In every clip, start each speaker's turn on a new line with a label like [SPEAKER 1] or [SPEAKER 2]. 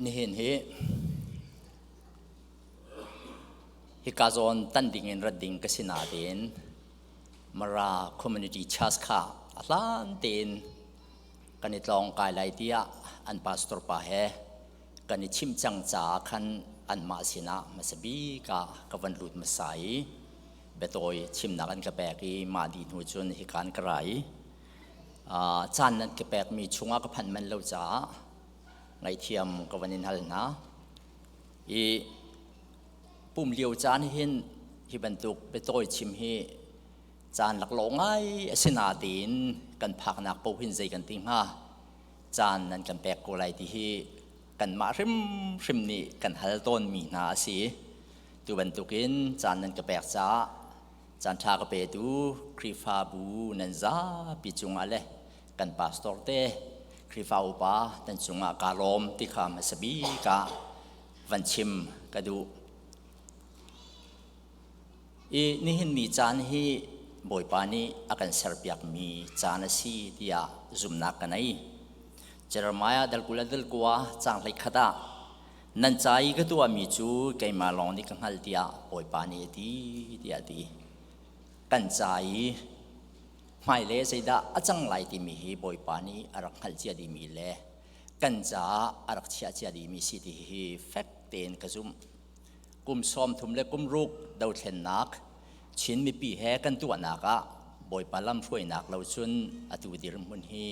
[SPEAKER 1] Nihin hi hika zawn tan ding in rat ding ka si nain Mara Community Church kha a hlan tein kan i tlawng kai lai tiah an pastor pa he kan i chimh cang caah khan anmah sinah hmasa bik ah ka van lut hmasa i biatawi chimnak an ka pek i mah dih hnu cun hika an ka ra i caan nan ka pekmi chungah ka phanh manh lo caah ngaihthiam ka van in hal hna. I pum lio caan hin hi bantuk biatawi chim hi caan laklawh ngai a si natein kan phaknak paoh hin zei kan ti hnga caan nan kan pek ko lai ti hi kanmah hrimhrim nih kan hal tawnmi hna a si. Tu bantukin caan nan ka pek caah caan ṭha ka petu Khrihfabu nan zapi cungah le kan pastor te Khrihfa upa nan cungah kaa lawm ti kha hmasa bik ah van chim ka duh. I nihin ni caan hi Bawipa nih a kan serpiakmi caan a si tiah zumhnak ka nei. Jeremiah dal 20 dal 9 caang 11 ah nan ca i ka tuahmi cu keimah lawng nih ka hngalh tiah Bawipa nih a ti tiah a ti. Kan ca i hmailei zeidah a cang lai timi hi Bawipa nih a rak hngalh cia dihmi le kan caah a rak chiah cia dihmi si ti hi fek tein ka zumh. Kum 30 le kum ruk dothlennak Chin mipi he kan tuahnak ah Bawipa lamhruainak lo cun atu dirhmun hi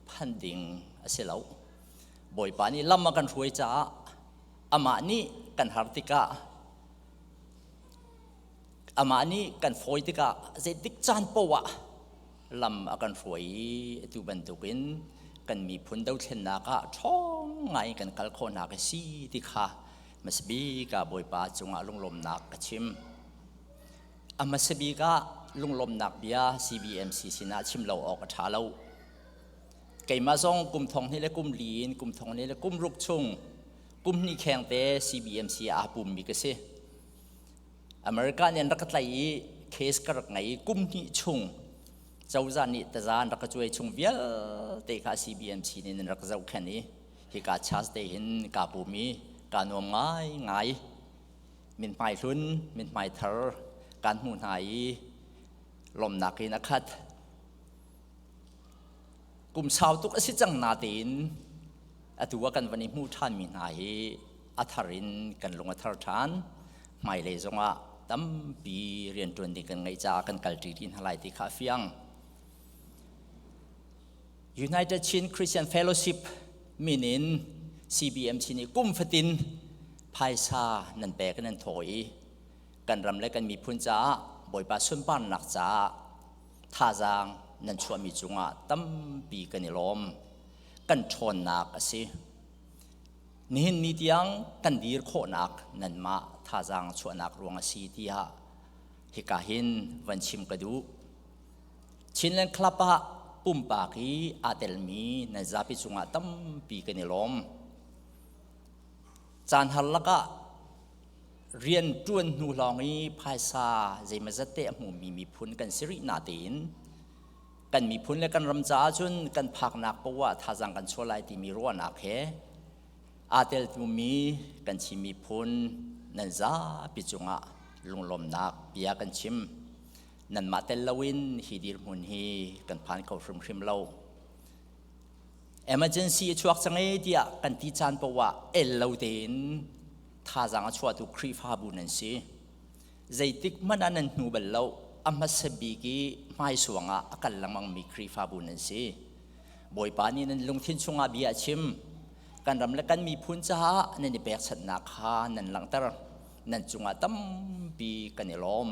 [SPEAKER 1] phanh ding a si lo. Bawipa nih lam a kan hruai caah amah nih kan har tikah amah nih kan fawi tikah zeitik caan poah ah lam a kan hruai i atu bantukin kan miphun dothlennak ah ṭhawng ngai kan kal khawhnak a si ti kha hmasabik ah Bawipa cungah lunglawmnak ka chim. A hmasabik ah lunglawmnak bia CBMC sinah chim lo awk a ṭha lo. Keimah zong kum thong hnih le kum li in kum thong hnih le kum ruk chung kum hnih kheng te CBMC ah aa pummi ka si. America nih an rak ka tlaih i case ka rak ngei i kum hnih chung cozah nih taza an rak ka cuai chung vialte kha CBMC nih nan rak zohkhenh i hika church te hin kaa pum i kaa nuam ngaingai. Mithmai hlun, mithmai thar kan hmuh hna i lawmhnak in a khat. Kum sau tuk a si cang natein atu ah kan van i hmuh ṭhanmi hna hi a thar in kan lung a thar ṭhan. Hmailei zongah tampi rianṭuan ding kan ngeih caah kan kalṭi ti hna lai ti kha a fiang. United Chin Christian Fellowship min in CBMC nih kum fatin phaisa nan pek nan thaw i kan ram le kan miphun caah Bawipa sunparnak caah thazaang nan chuahmi cungah tampi kan i lawm. Kan ṭhawnnak a si. Nihin ni tiang kan dir khawhnak nanmah thazaang chuahnak ruang a si tiah hika hin van chim ka duh. Chinland Club ah pumpak i aa telmi nan zapi cungah tampi kan i lawm. Caan har lakah rian ṭuan hnu lawng i phaisa zeimazat te a hmumi miphun kan si rih natein kan miphun le kan ram caah cun kan phaknak poah thazaang kan chuah lai timi ruahnak he aa teltumi kan Chin miphun nan zapi cungah lunglawmnak bia kan chim. Nanmah tel loin hi dirhmun hi kan phan kho hrimhrim lo. Emergency a chuak cang e tiah kan ti caan poah el lo tein thazaang a chuahtu Khrihfabu nan si. Zeitik hmanh ah nan hnu bal lo. A hmasa bik i hmaisuang ah a kal lengmangmi Khrihfabu nan si. Bawipa nih nan lungthin chungah bia a chim. Kan ram le kan miphun caah nan i pekchanhnak kha nan langhter. Nan cungah tampi kan i lawm.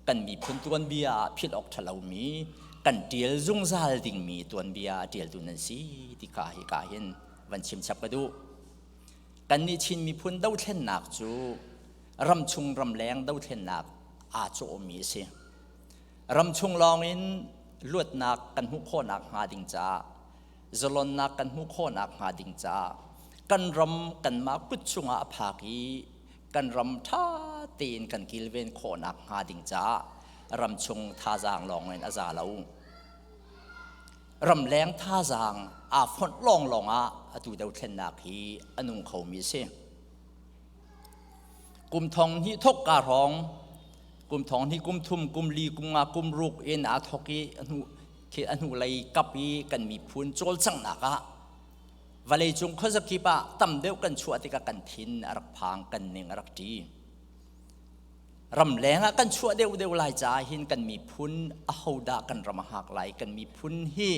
[SPEAKER 1] Kan miphun tuanbia ah philh awk ṭha lomi, kan ṭial zungzal dingmi tuanbia a ṭialtu nan si ti kha hika hin van chim chap ka duh. Kannih Chin miphun dothlennak cu ramchung ramleng dothlennak aa cawhmi a si. Ramchung lawngin luatnak kan hmuh khawhnak hnga ding caah, zalonnak kan hmuh khawhnak hnga ding caah, kan ram kanmah kut chungah a phak i kan ram ṭha tein kan kilven khawhnak hnga ding caah ramchung thazaang lawngin a za lo. Ramleng thazaang aa fonh lawnglawng ah atu dothlennak hi a nung khomi a si. Kum thong hnih thok ka hrawng, kum thong hnih kum thum, kum li, kum nga, kum ruk in aa thok i khi a hnulei kap i kan miphun cawlcanghnak ah vawleicung khuazakip ah tam deuh kan chuah tikah kan thin a rak phang, kan ning a rak ṭi. Ramleng ah kan chuah deuhdeuh lai caah hin kan miphun ahodah kan ram a hak lai, kan miphun hi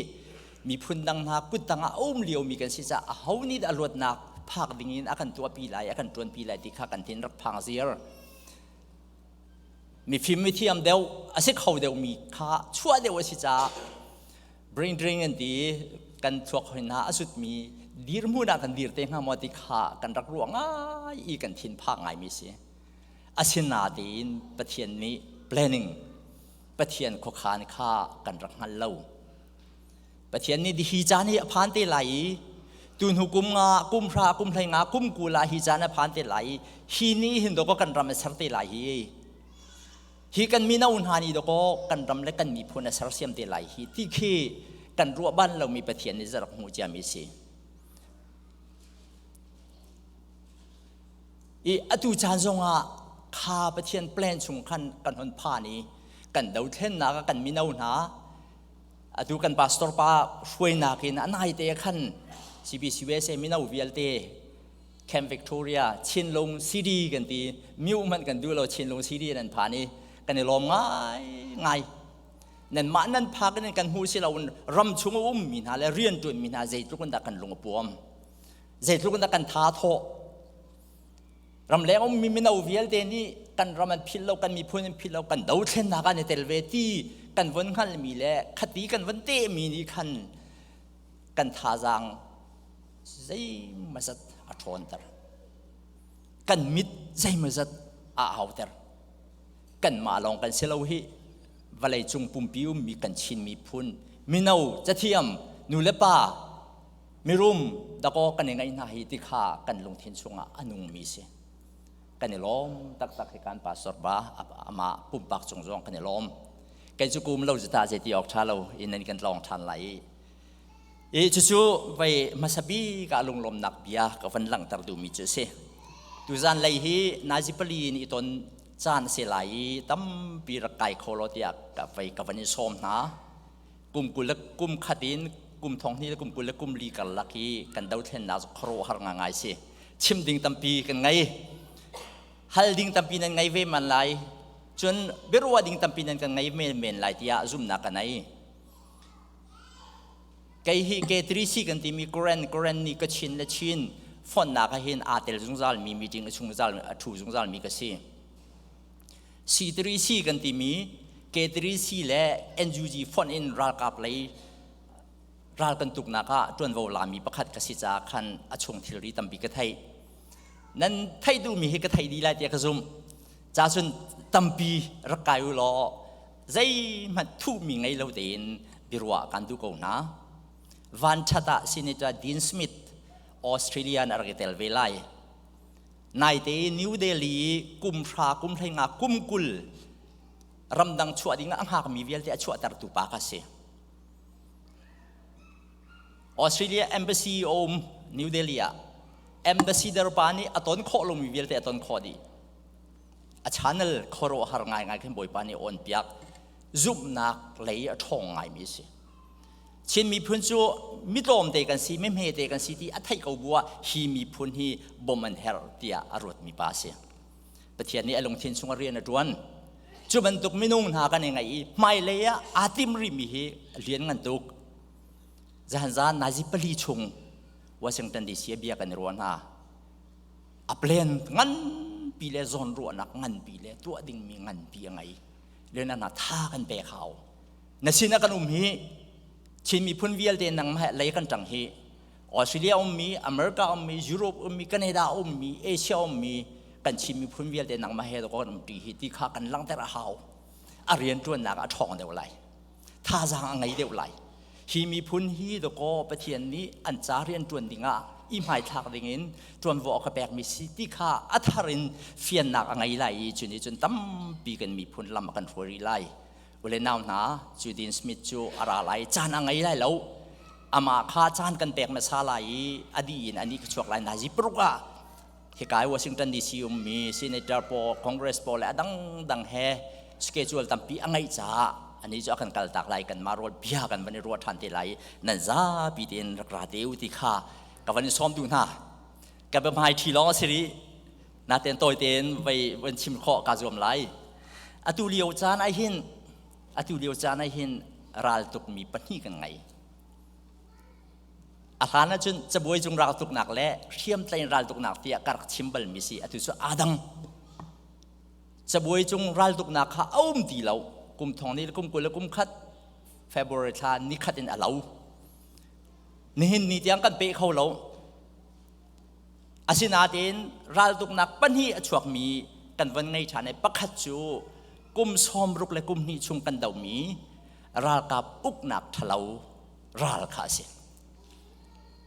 [SPEAKER 1] miphun dang hna kut tang ah a um liomi kan si caah aho nih dah luatnak phak ding in a kan tuahpi lai, a kan ṭuanpi lai ti kha kan thin rak phang ziar. Mifim mithiam deuh a si kho deuhmi kha chuah deuh a si caah brain drain an ti kan chuak hoi hna a sutmi dirhmun ah kan dir te hnga maw ti kha kan rak ruah ngai i kan thin phak ngaimi si. Asinain Pathian nih planning Pathian khuakhan kha kan rak hngal lo. Pathian nih hi caan hi a phan te lai i tu hnu kum nga, kum hra, kum hlei nga, kum kul ah hi caan a phan te lai i hi ni hin dawkaw kan ram a ser te lai hi. Hi kan mino hna nih dawkaw kan ram le kan miphun a sersiam te lai hi ti khi kan ruah ban lomi Pathian nih zarak hmuh ciami si. I atu caan zongah kha Pathian plan chung khan kan hon phan i kan dothlennak ah kan mino hna atu kan pastor pa hruainak in a nai te khan CBCUSA mino vialte Camp Victoria Chinlung CD kan ti miu hmanh kan duh lo Chinlung CD nan phan i kan i lawm ngai ngai nan mah nan phak in kan hmu si lo ram chung a ummi hna le rian ṭuanmi hna zeitluk in dah kan lung a puam Zeitluk in dah kan tha thawh. Ramleng ummi mino vialte nih kan ram an philh lo, kan miphun an philh lo, kan dothlennak an i tel ve ti kan von hngalhmi le khati kan von tehmi nih khan kan thazaang zeimazat a ṭhawnter. Kan mit zeimazat a auter. Kanmah lawng kan si lo hi vawlei cung pumpi ummi kan Chin miphun mino cathiam nu le pa Mirum dakaw kan i ngaih hna hi ti kha kan lungthin chungah a nungmi si. Kan i lawm taktak hi kan pastor ba amah pumpak cung zong kan i lawm. Kei cu kum lo zita zei ti awk ṭha lo in nan kan tlawng ṭhan lai i. I cucu vei hmasa bik ah lunglawmnak bia ka van langhter duhmi cu a si. Tuzan lei hi nazi pali in i ton caan a si lai i tampi rak kai kho law tiah ka vei ka van i sawm hna. Kum 20 le kum khat in kum thong hnih le kum 20 le kum li karlak i kan dothlennak cu khuaruahhar ngangai si. Chim ding tampi kan ngei. Hal ding tampi nan ngei ve man lai. Cun biaruah ding tampi nan kan ngei men men lai tiah zumhnak ka nei. Kei hi K3C kan timi Karen Karen nih Kachin le Chin fonhnak ah hin aa tel zungzal mi meeting a chungzal a thu zungzal mi ka si. C3C kan timi K3C le NUG fonh in ralkap lei ral kan tuknak ah ṭuanvo lami pakhat ka si caah khan a chung thilri tampi ka theih. Nan theih duhmi hi ka theih dih lai tiah ka zumh. Ca cun tampi rak kai u law zeihmanh thuhmi ngei lo tein biaruah kan duh ko hna. Vanṭhat ah Senator Dean Smith Australia in a rak i tel ve lai. Naite New Delhi i kum hra kum hlei nga kum 20 ramdang chuah ding a hngakmi vialte a chuahtertu pa ka si. Australia Embassy a um New Delhi ah ambassador pa nih a ton khawh lomi vialte a ton khawh dih. A channel khuaruahhar ngaingai khin Bawipa nih a on piak. Zumhnak lei a ṭhawng ngaimi a si. Chin miphun cu mitlawmte kan si, mihmete kan si ti a theih ko bu ah hi miphun hi bawmh an herh tiah a ruatmi pa a si. Pathian nih a lungthin chung a rian a ṭuan. Cu bantuk minung hna kan i ngaih i hmailei ah aa tim rihmi hi lian ngan tuk. Zahan zan nazi pali chung Washington DC a bia kan i ruah hna. A plan nganpi le zawnruahnak nganpi le tuah dingmi nganpi a ngei. Le na tha kan pek hau. Na sinah kan um hi Chin miphun vialte nangmah lei kan ṭang hi Australia ummi, America ummi, Europe ummi, Canada ummi, Asia ummi kan Chin miphun vialte nangmah he kan umṭi hi ti kha kan langhter a hau. A rianṭuannak a ṭhawng deuh lai. Thazaang a ngei deuh lai. Hi miphun hi dakaw Pathian nih an ca rianṭuan dingah i hmaithlak dingin ṭuanvo a ka pekmi si ti kha a thar in fiannak a ngei lai i cu nih cun tampi kan miphun lam a kan hruai rih lai. Ule nau hna, Judin Smith cu a ra lai, caan a ngei lai lo. Amah kha caan kan pek hmasa lai i a dih in anih ka chuak lai nazi paruk ah hika i Washington DC ummi senator pawl, Congress pawl le a dangdang he schedule tampi a ngeih caah ani cu a kan kaltak lai kanmah rawl bia kan van i ruah ṭhan te lai i nan zapi tein rak ra te u ti kha ka van i sawm duh hna. Ka biahmai ṭhi lawng a si rih. Natein tawi tein vei van chim khawh kaa zuam lai. Atu lio caan ah hin atu lio caan ah hin ral tukmi pahnih kan ngei. A hlan ahcun cabuai cung raltuknak le hriamtlaih raltuknak tiah ka rak chim balmi si. Atu cu aa dang. Cabuai cung raltuknak kha a um ti lo. Kum thong ni le kum 20 le kum khat February thla nikhat in a lo. Nihin ni tiang kan peh kho lo. Asinain raltuknak pahnih a chuakmi kan von ngei ṭhan i pakhat cu kum 60 le kum hnih chung kan dohmi ralkap uknak ṭhalo ral kha a si.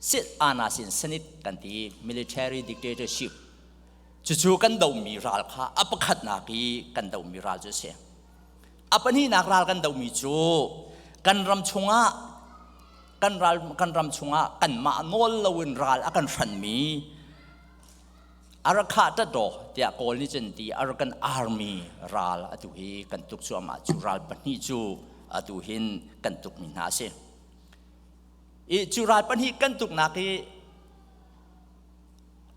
[SPEAKER 1] Sit ana sin sanit kan ti military dictatorship cucu kan dohmi ral kha a pakhatnak i kan dohmi ral cu a si. A pahnihnak ral kan dohmi cu kan ram chungah kan ral kan ram chungah kanmah nawl loin ral a kan hranmi Arakha tataw tiah Kawl nih cun ti Arakan Army ral atu hi kan tuk cuahmah cu ral pahnih cu atu hin kan tukmi hna a si. I cu ral pahnih kan tuknak hi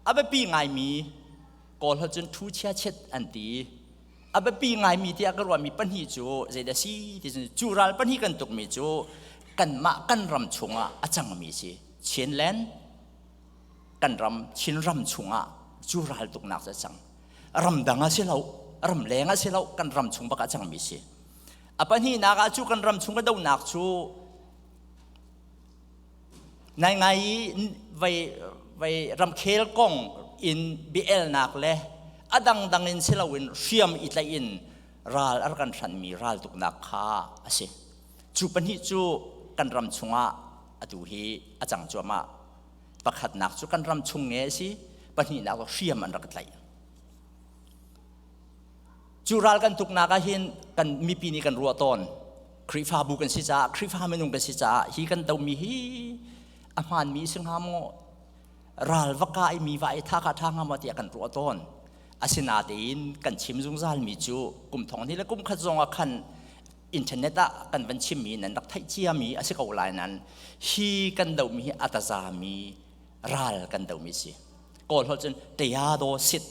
[SPEAKER 1] a biapi ngaimi Kawl holh cun thu chia chet an ti. A biapi ngaimi tiah ka ruahmi pahnih cu zeidah si ti cun cu ral pahnih kan tukmi cu kanmah kan ram chungah a cangmi si. Chinland kan ram Chinram chungah cu raltuknak cu a cang. Ramdang ah si lo, ramleng ah si lo, kan ram chung bak ah cangmi si. A pahnihnak ah cu kan ram chung ka donak cu nai ngai i vei vei ramkhel kong in biaelnak le a dangdang in si loin hriam i tlaih in ral a rak kan hranmi raltuknak kha a si. Cu pahnih cu kan ram chungah atu hi a cang cuahmah. Pakhatnak cu kan ram chung nge a si, pahnihnak cu hriam an rak tlaih. Cu ral kan tuknak ah hin kan mipi nih kan ruah tawn. Khrihfabu kan si caah, Khrihfa minung kan si caah hi kan domi hi a hmaanmi si hnga maw? Ral va ka i mi va i tha ka tha hnga maw tiah kan ruah tawn. Asinatein kan chim zungzalmi cu kum thong hnih le kum khat zong ah khan internet ah kan van chimmi nan rak theih ciami a si ko lai nan hi kan domi hi a tazami ral kan domi si kawl holh cun tayado sit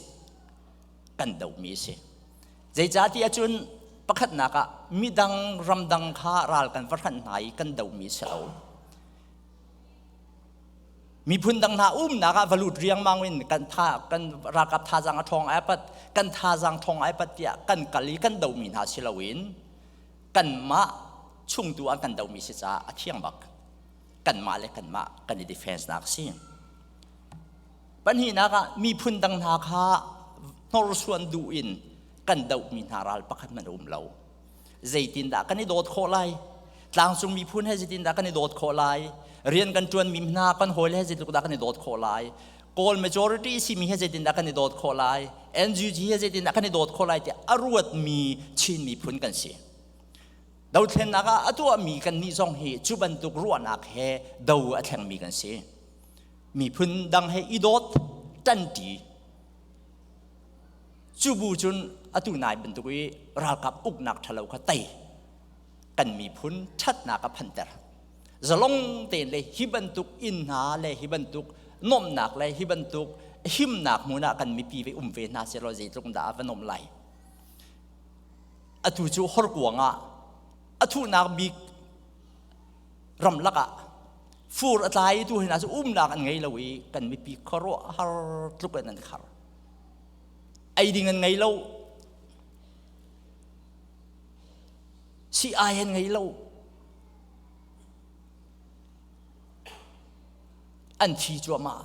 [SPEAKER 1] kan domi si zeicahtiah cun pakhatnak ah midang ramdang kha ral kan va hranh hna i kan domi si lo Miphun dang hna umnak ah va lut riangmang in kan tha kan ralkap thazaang a ṭhawng ai pat kan thazaang ṭhawng ai pat tiah kan kal i kan domi hna si loin kanmah chungtu an kan domi si caah a thiang bak. Kanmah le kanmah kan i defense nak a si. Pahnihnak ah miphun dang hna kha hnorsuan duh in kan dohmi hna ral pakhat hmanh a um lo. Zeitindah kan i dawt khawh lai? Tlangcung miphun he zeitindah kan i dawt khawh lai? Rian kan ṭuanmi hna kan hawile he zeitluk dah kan i dawt khawh lai? Kawl majority simi he zeitindah kan i dawt khawh lai? NUG he zeitindah kan i dawt khawh lai tiah a ruatmi Chin miphun kan si. Dothlennak ah a tuahmi kannih zong hi cu bantuk ruahnak he do a thlengmi kan si. Miphun dang he i dawt, ṭanṭi, Cu bu cun atu nai bantuk i ralkap uknak ṭhalo kha tei kan miphun ṭhatnak a phanter. Zalong tein le hi bantuk inn hna le hi bantuk nuamhnak le hi bantuk himnak hmun ah kan mipi ve um ve hna sehlaw zeitluk dah a va nuam lai. Atu cu horkuang ah a thuhnak bik ramlak ah fur a tlai tu hna cu umnak an ngei lo i kan mipi khuaruahhar tluk in an khar. Ei ding an ngei lo. Si-ai an ngei lo. An thi cuahmah.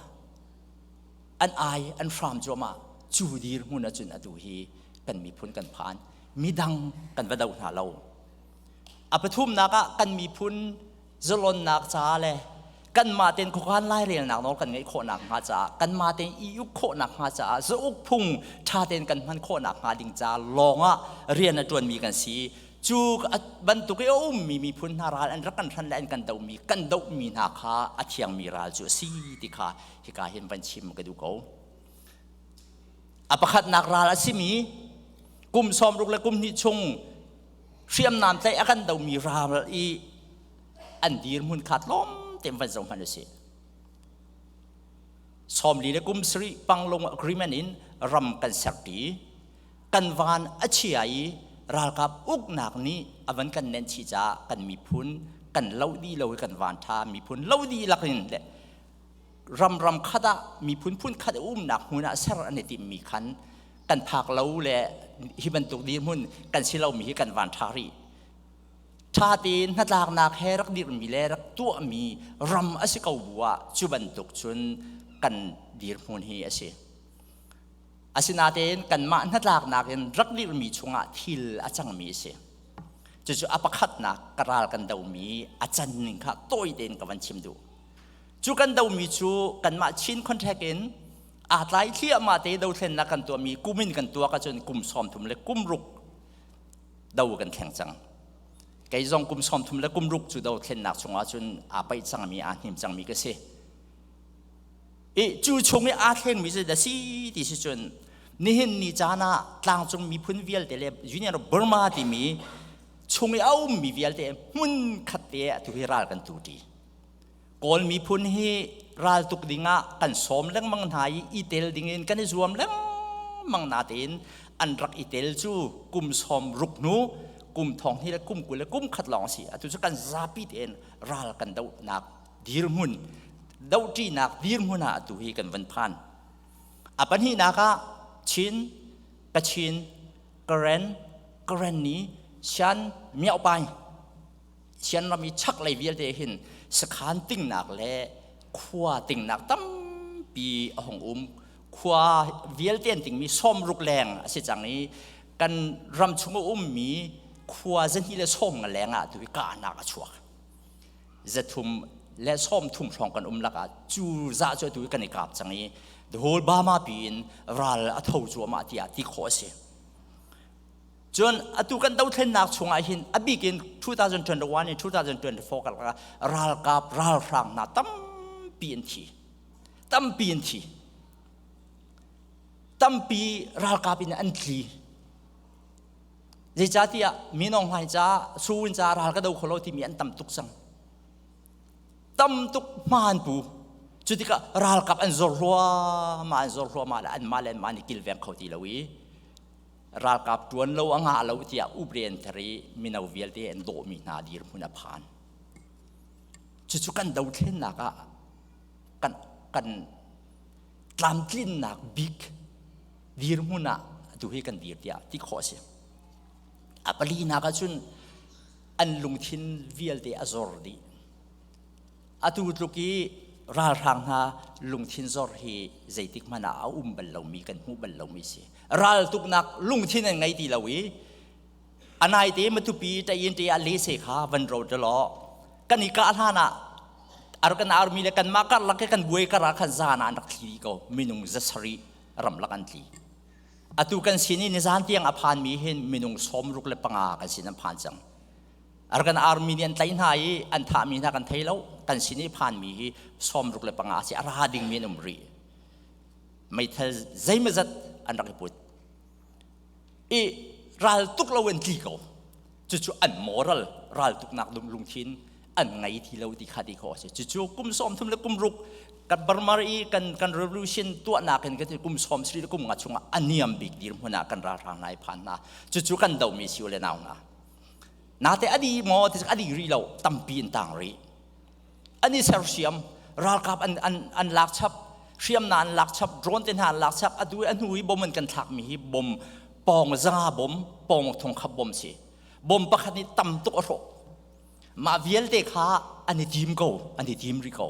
[SPEAKER 1] An ai, an hram cuahmah. Cu dirhmun ahcun atu hi kan miphun kan phan. Midang kan va do hna lo. A pathumnak ah kan miphun zalonnak ca le kanmah tein khuakhan lairelnak nawl kan ngeih khawhnak hnga caah kanmah tein i uk khawhnak hnga caah zauk phung ṭha tein kan hman khawhnak hnga ding ca lawngah rian a ṭuanmi kan si. Cu bantuk i a ummi miphun hna ral an rak kan hran le an kan dohmi kan dohmi hna kha a thiangmi ral cu a si ti kha hika hin van chim ka duh ko. A pakhatnak ral a simi kum 60 le kum hnih chung hriamnam tlaih a kan domi ral i an dirhmun kha tlawm tein van zoh hmanh u sih. 40 le kum sarih Panglong Agreement in ram kan serpi. Kan van a chia i ralkap uknak nih a van kan nenh chih caah kan miphun kan lo dih lo i kan van ṭha miphun lo dihlak in le ram ram khat ah miphun phun khat umnak hmun ah ser an i timhmi khan kan phak lo le hi bantuk dirhmun kan si lomi hi kan van ṭha rih. Ṭha tein hnatlaknak he rak dirhmi le rak tuahmi ram a si ko bu ah cu bantuk cun kan dirhmun hi a si. Asinain kanmah hnatlaknak in rak dirhmi chungah thil a cangmi a si. Cucu a pakhatnak ka ral kan domi a can ning kha tawi tein ka van chim duh. Cu kan domi cu kanmah Chin contract in aa tlai thliahmah te dothlennak kan tuahmi kum in kan tuak ahcun kum 30 le kum ruk do kan thleng cang. Kei zong kum 30 le kum ruk cu dothlennak chungah cun aa paih cangmi aa hnim cangmi ka si. I cu chung i aa thlengmi cu da si ti si cun nihin ni caan ah tlangcung miphun vialte le Union of Burma timi chung i a ummi vialte hmun khat te atu hi ral kan tu ṭi. Kawl miphun hi ral tuk dingah kan sawm lengmang hna i i tel dingin kan i zuam lengmang natein an rak i tel cu kum 60 hnu kum thong hi le kum 20 le kum khat lawng a si. Atu cu kan zapi tein ral kan dohnak dirhmun dohṭinak dirhmun ah atu hi kan van phan. A pahnihnak ah Chin, Kachin, Karen, Karenni, Shan, Miaupai Sian ram i chaklei vialte hin sakhan tingnak le khua tingnak tampi a hung um. Khua vialte an tingmi 60 leng a si cang i kan ram chung a ummi khua 290 leng ah tu hi kahnak a chuak. 330 hrawng kan um lakah cu zah cu atu hi kan i kap cang i the whole Burma pi in ral a tho cuahmah tiah ti khawh a si. Cun atu kan dothlennak chungah hin a bik in 2021 in 2024 karlak ah ralkap ralhrang hna tampi an thi. Tampi an thi. Tampi ralkap in an tli. Zeicahtiah minong hlai ca, suwin ca ral ka do kho lo timi an tam tuk cang. Tam tuk hmaan pu. Cu tikah ralkap an zor hluahmah an zor hluahmah le anmah le anmah nih kilveng kho ti lo i ralkap ṭuan lo a ngah lo tiah uprian thar i mino vialte an dawhmi hna dirhmun a phan. Cucu kan dothlennak ah kan, kan tlamtlinnak bik dirhmun ah atu hi kan dir tiah ti khawh a si. A palinak ahcun an lungthin vialte a zor dih. Atu tluk i ralhrang hna lungthin zor hi zeitik hmanh ah a um bal lomi kan hmuh bal lomi si. Raltuknak lungthin an ngei ti lo i anai te Matupi tayin te ah lese kha van ro law kan i kah hlan ah Arakan army le kanmah karlak ke kan buai kar ah khan zan ah an rak thli ko minung 700 ramlak an tli. Atu kan sin i nizan tiang a phanmi hin minung 65 kan sin an phan cang. Arakan army nih an tlaih hna i an thahmi hna kan thei lo. Kan sin i phanmi hi 65 si a ra dingmi an um rih. Meithal zeimazat an rak i put. I ral tuk lo an tli ko. Cucu an moral ral tuknak lungthin an ngei ti lo ti kha ti khawh a si. Cucu kum 30 le kum ruk kan Burma i kan kan revolution tuahnak in kan kum 70 le kum nga chungah a niam bik dirhmun ah kan ralhrang hna i phan hna. Cucu kan domi si u le nau hna. Nate a di maw ti a di rih lo tampi in tang rih. An i sersiam ralkap an an an lak chap hriamna an lak chap drone te hna an lak chap atu a hnu i bom an kan thlak mi hi bom pawng zanga bom pawng thong khap bom si bom pakhat nih tam tuk a hrawh mah vialte kha an i tim ko an i tim rih ko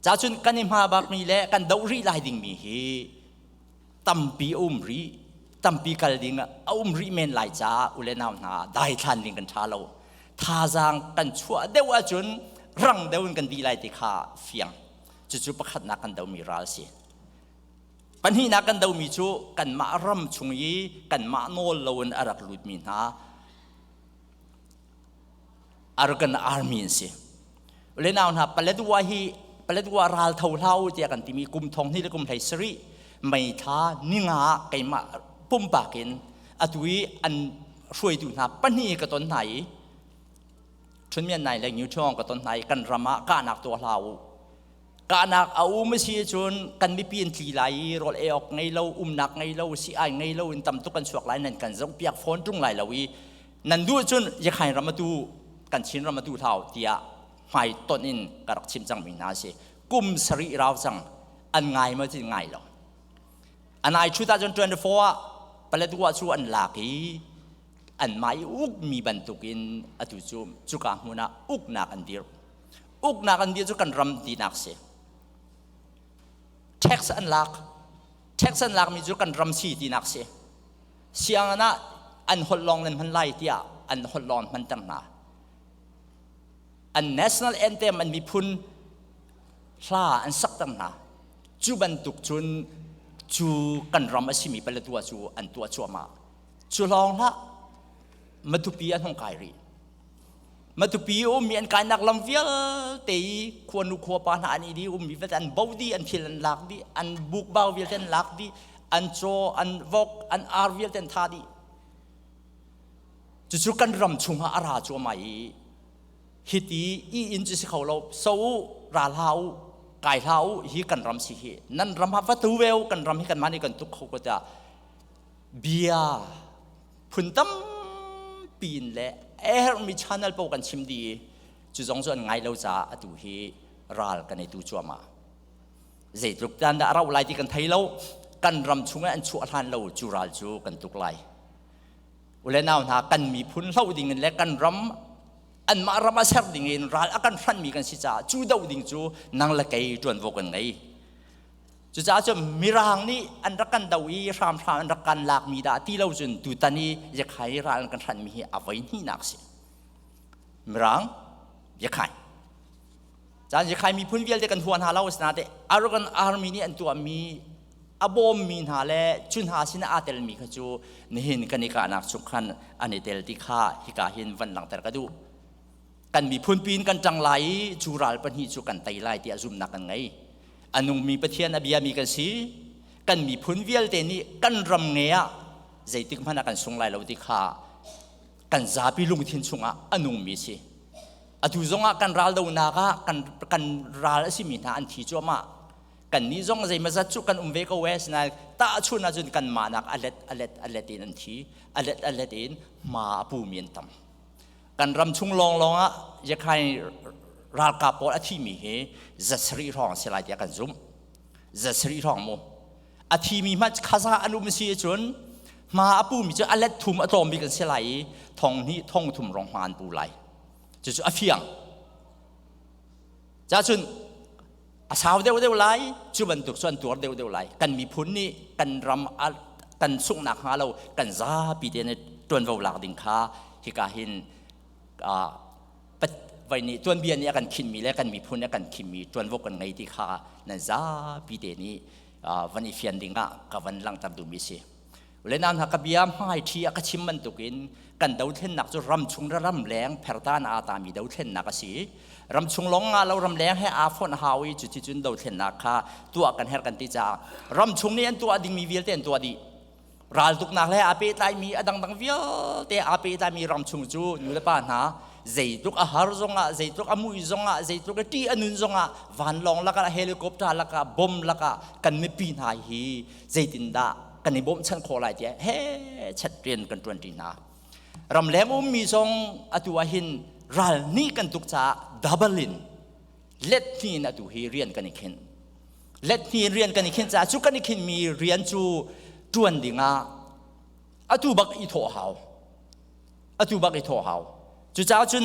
[SPEAKER 1] ca cun kan i hma bak mi le kan doh rih lai ding mi hi tampi a um rih tampi kal ding a um rih men lai caah u le nau hna daithlan ding kan ṭha lo thazaang kan chuah deuh ahcun rang deuh in kan dih lai ti kha fiang cucu pakhatnak kan domi ral si pahnihnak kan domi cu kanmah ram chung i kanmah nawl loin a rak lutmi hna. Arakan Army an si. Le nau hna, Paletwa hi Paletwa ral tho hlau tiah kan timi kum thong hnih le kum hlei sarih May thla ninga keimah pumpak in atu i an hruaitu hna pahnih ka ton hna i, Ṭhun Mian Nai le Ngiu Ṭhuang ka ton hna i, kan ram ah kahnak tuah hlah u. Kahnak a um a si cun kan mipi an tli lai i rawl ei awk ngei lo, umnak ngei lo, si-ai ngei lo in tam tuk kan chuak lai, nan kan zohpiak fawn ṭung lai lo i nan duh cun Yakhain ram atu kan Chin ram atu hlau tiah hmai tonh in ka rak chim cangmi hna a si. Kum sarih rau cang, an ngai maw ti ngai lo. An ai chut ahcun 24 ah Paletwa cu an lak i anmah i ukmi bantukin atu cu cuka hmun ah uknak an dirh. Uknak an dir cu kan ram tinak si. Tax an lak. Tax an lakmi cu kan ram si tinak si. Sianginn ah an holh lawng nan hman lai tiah an holh lawng hman ter hna. An national anthem, an miphun hla an sak ter hna. Cu bantuk cun cu kan ram a simi Paletwa cu an tuah cuahmah. Cu lawng hlah, Matupi an hung kai rih. Matupi ummi an kainak lam vialte i khuanu khuapa hna an i di ummi vialte an bo dih, an thil an lak dih, an bukbau vialte an lak dih, an caw, an vok, an ar vialte an tha dih. Cucu kan ram chungah a ra cuahmah i hiti i inn cu si kho lo, so u, ra hlah u, kai hlah u, hi kan ram si hi. Nan ram ha va tu ve u, kan ram hi kanmah nih kan tuk kho ko tiah bia phun tampi in le a herhmi channel paoh kan chim dih i cu zong cu an ngai lo caah atu hi ral kan i tu cuahmah. Zeitluk tan dah a rauh lai ti kan thei lo. Kan ram chungah an chuah hlan lo cu ral cu kan tuk lai. Ule nau hna, kan miphun hloh ding in le kan ram anmah ram a ser ding in ral a kan hranmi kan si caah cu doh ding cu nang le kei ṭuanvo kan ngei. Cucaah cun Mirang nih an rak kan do i hramhram an rak kan lakmi dah ti lo cun tutan i Yakhai ral an kan hranmi hi a voi hnihnak si. Mirang, Yakhai. Caan Yakhai miphun vialte kan hua hna lo, asinain Arakan Army nih an tuahmi a bawmmi hna le cu hna sin aa telmi kha cu nihin kan i kahnak chung khan an i tel ti kha hika hin van langhter ka duh. Kan miphun pin kan ṭang lai i cu ral pahnih cu kan tei lai tiah zumhnak kan ngei. A nungmi Pathian a biami kan si. Kan miphun vialte nih kan ram nge ah zeitik hmanh ah kan sung lai lo ti kha kan zapi lungthin chungah a nungmi si. Atu zongah kan ral donak ah kan ral a simi hna an thi cuahmah. Kan nih zong zeimazat cu kan um ve ko e, sinain tahchun ahcun kanmah nak a let a let a let in an thi, a let a let in hma a pumi an tam. Kan ram chung lawnglawng ah Yakhai ralkap pawl a thimi hi 700 hrawng si lai tiah kan zumh. 700 hrawng mu. A thimi hmanh khaza an um si cun hma a pumi cu a let thum a tlawm bik an si lai i thong hnih thong thum rong hma an pu lai. Cucu a fiang. Cacun a sau deuh deuh lai, cu bantuk cu an tuar deuh deuh lai. Kan miphun nih kan ram kan sunghnak hnga lo kan zapi te nih ṭuanvo lak ding kha hika hin vai nih tuanbia nih a kan khinmi le kan miphun nih a kan khinmi ṭuanvo kan ngei ti kha nan zapi te nih van i fian ding ah ka van langhter duhmi si. Le nau hna, ka bia hmai ṭhi a ka chim bantukin kan dothlennak cu ramchung le ramleng phertan aa tami dothlennak a si. Ramchung lawng nga lo, ramleng he aa fonh hau i cuticun dothlennak kha tuah kan herh kan ti caah ramchung nih an tuah dingmi vialte an tuah dih. Raltuknak le aa pehtlaimi a dangdang vialte aa pehtlaimi ramchung cu nulepa hna zeitluk a har zongah, zeitluk a mui zongah, zeitluk a ṭih a nun zongah, vanlawng lakah, helicopter lakah, bom lakah kan mipi hna hi zeitindah kan i bawmhchanh khawh lai tiah he chat rian kan ṭuanṭi hna. Ramleng ummi zong atu ah hin ral nih kan tuk caah double in, let hnih in atu hi rian kan i khinh. Let hnih in rian kan i khinh caah cu kan i khinhmi rian cu ṭuan dingah atu bak i thawh hau. Atu bak i thawh hau. Cucaah cun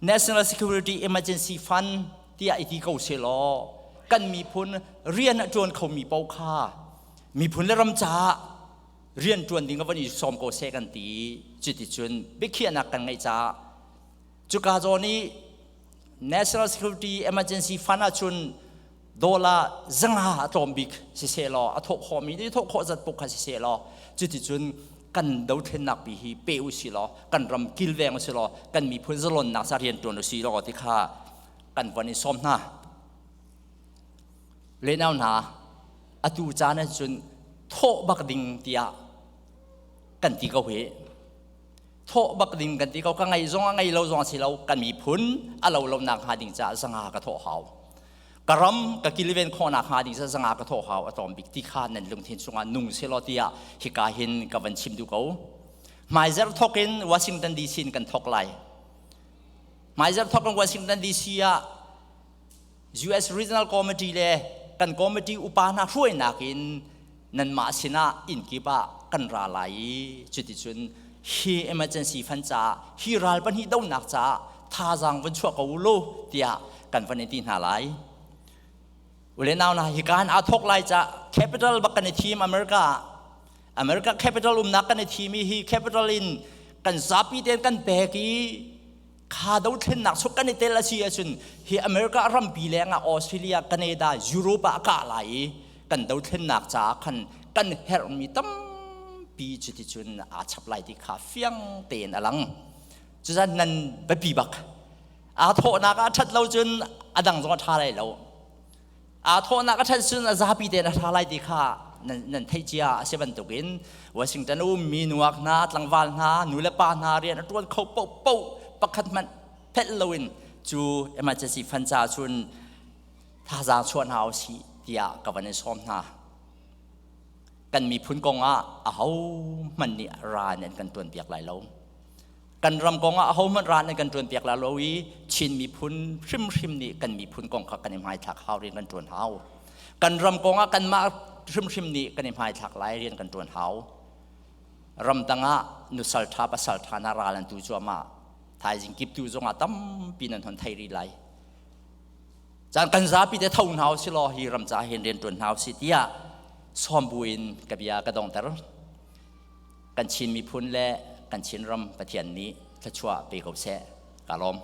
[SPEAKER 1] National Security Emergency Fund tiah i ti ko selaw kan miphun rian a ṭuan khomi paoh kha miphun le ram caah rian ṭuan ding a van i sawm ko seh kan ti. Cuticun biakhiahnak kan ngeih caah cuka zawn i National Security Emergency Fund ahcun dollar 500 a tlawm bik siseh law a thawh khawhmi nih thawh khawh zat puk kha siseh law cuticun. Kan dothlennak pi hi pe u si law, kan ram kilveng u si law, kan miphun zalonnak sa rian ṭuan u si law ti kha kan von in sawm hna. Lenau hna, atu caan ah cun thawh bak ding tiah kan ti ko hi. Thawh bak ding kan ti ko. Ka ngei zong a ngei lo zong a si lo, kan miphun a lo lo nak hnga ding caah zanga ka thawh hau. Ka ram ka kilven khawhnak hnga ding zanga ka thawh hau a tlawm bik ti kha nan lungthin chungah nung selaw tiah hika hin ka van chim duh ko. Hmaizarh thawk in Washington DC in kan thawk lai. Hmaizarh thawk in Washington DC ah US Regional Committee le kan committee upa hna hruainak in nanmah sinah inn kip ah kan ra lai i cuticun hi emergency fund caah, hi ral pahnih donak caah thazaang vun chuah ko u law tiah kan van in ti hna lai. Ule nau na hi kan aa thok lai ca capital bak kan i thim America. America capital umnak kan i thim i hi capital in kan zapi ten kan pek i kha dothlennak suk kan i tel a si ahcun hi America rampi leng ah Australia, Canada, Europe ah a kah lai i kan dothlennak caah khan kan herhmi tampi cuticun aa chap lai ti kha fiang tein a lang. Cucaah nan biapi bak. Aa thawhnak ah ṭhat lo cun a dang zong a ṭha lai lo. Aa thawhnak a ṭhat cun a zapi tein a ṭha lai ti kha nan theih cia a si bantukin Washington ummi nuak hna, tlangval hna, nu le pa hna, rian a ṭuan kho paohpaoh pakhat hmanh phelh loin cu emergency fund ca cun thazaang chuah hna usih tiah ka van in sawm hna. Kan miphun kong ah ahohmanh nih ra in an kan ṭuanpiak lai lo. Kan ram kong ah ahohmanh ran an kan ṭuanpiak la lo i Chin miphun hrimhrim nih kan miphun kong kha kan i hmaithlak hau, rian kan ṭuan hau. Kan ram kong ah kanmah hrimhrim nih kan i hmaithlak lai, rian kan ṭuan hau. Ramdang ah nusal ṭha pasal ṭha na ral an tu cuahmah. Thaizing kip tu zong ah tampi nan hon thei rih lai. Caan kan zapi te tho hna usih law hi ram ca hin rian ṭuan hna usih tiah sawm buin ka bia ka dongter. Kan Chin miphun le kan Chinram Pathian nih thluachuah pe ko seh. Ka lawm.